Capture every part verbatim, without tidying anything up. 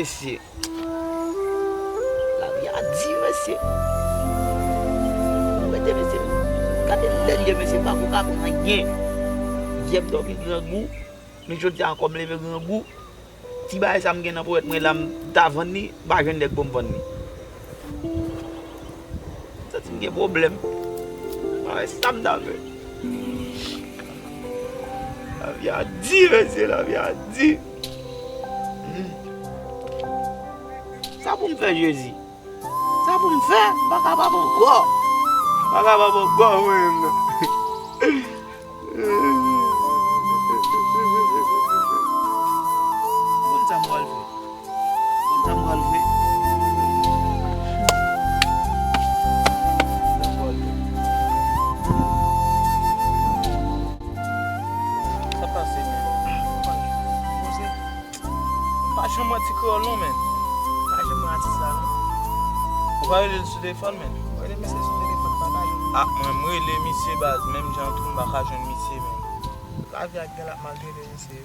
Mesye. Lavi a di, mesye. Ou rete, mesye. Gade lè l ye, mesye, pa gon ka pran anyen. Yè m dòmi grangou, men jodi a ankò m leve grangou. Ti bagay sa m gen nan ponyèt mwen la, m ta vann li, m pa jwenn nèg pou m vann li. Santi m gen pwoblèm. Mwen wè sa m ta fè. Lavi a di, mesye, lavi a di. Hmm. Sa pou m fè, Jezi? Sa pou m fè? M pa kapab ankò. M pa kapab ankò, mwen menm. Konn sa m pral fè. Konn sa m pral fè. Sa pase, men. Poze. M pa janm wè ti kreyòl non, men. M pa janm wè atis la, non. Ou pa rele l sou telefòn, men? Rele misye sou telefòn, pa ka jwenn. Ah, mwen, m rele misye baz, menm jan tou, m pa ka jwenn misye, men. Lavi a gen l ap maltrete misye.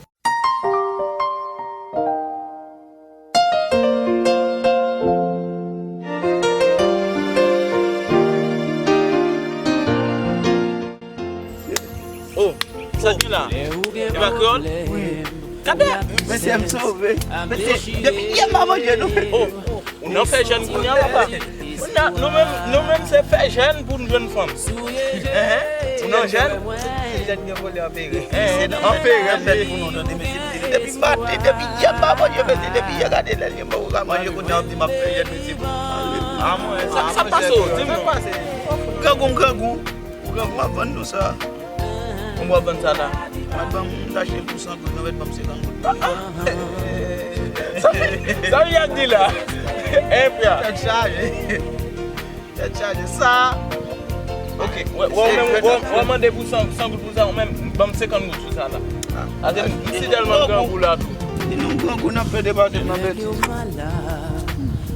Oh, sa gen la? E pa kreyòl? Wi. Gade! Mesye, m sove. Mesye, depi yè m pa manje, non. Oh, ou nan fè jèn kounye a, papa. Kounye a, nou menm, nou menm se fè jèn pou n jwenn fanm. Ou nan jèn? Se jèn gen vòlè an pere. An pere, an pere pou nou, tande, mesye. Depi maten, depi yè m pa manje, mesye, depi yè gade lè l ye, m poko ka manje, kounye a w ap di m ap fè jèn, mesye. Ah, mwen, sa, sa pase w, di m non. Grangou m grangou. Ou grangou, m ap vann nou sa. Konbyen w ap vann sa la? M ap vann, m ta achte l pou san goud, nou mèt ban m senkant goud. Sa, sa w ap di la? Eh, frè. Tèt chaje. Tèt chaje sa. Ok, wè, wè, ou menm, wè, wè, mande pou san, san goud pou sa, ou menm, ban m senkant goud sou sa la. Ah. Ase m, m si tèlman grangou la tou. Di nou grangou n ap fè depase nan bètiz.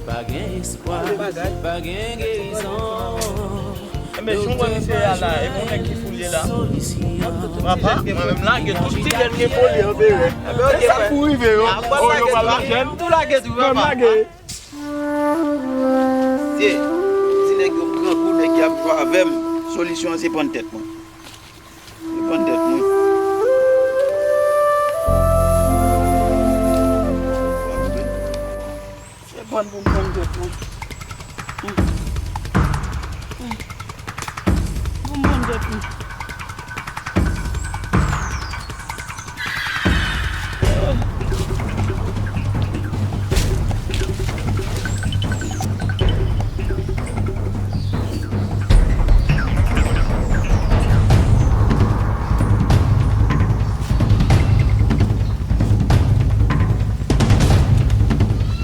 Pa gen espwa, pa gen gerizon. Enben, jan w wè misye a la, e pou nèg ki fou l ye la. Papa, mwen menm lage tout ti jèn gen foli an pere. Enben, ok, sa frè. Pou rive yo. Oh, yo pral nan jèn. Tou lage tou, papa. Lage. Mesye, di nèg yo m grangou, nèg y ap jwe avè m. Solisyon an se pann tèt mwen. Se pann tèt mwen. Se pann pou m pann tèt mwen. Hmm. Hmm. Pou m pann tèt mwen.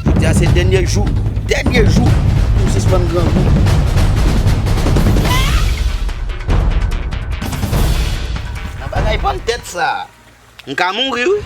Jodi a se dènye jou, dènye jou pou sispann grangou. Nan bagay pann tèt sa. M ka mouri, wi.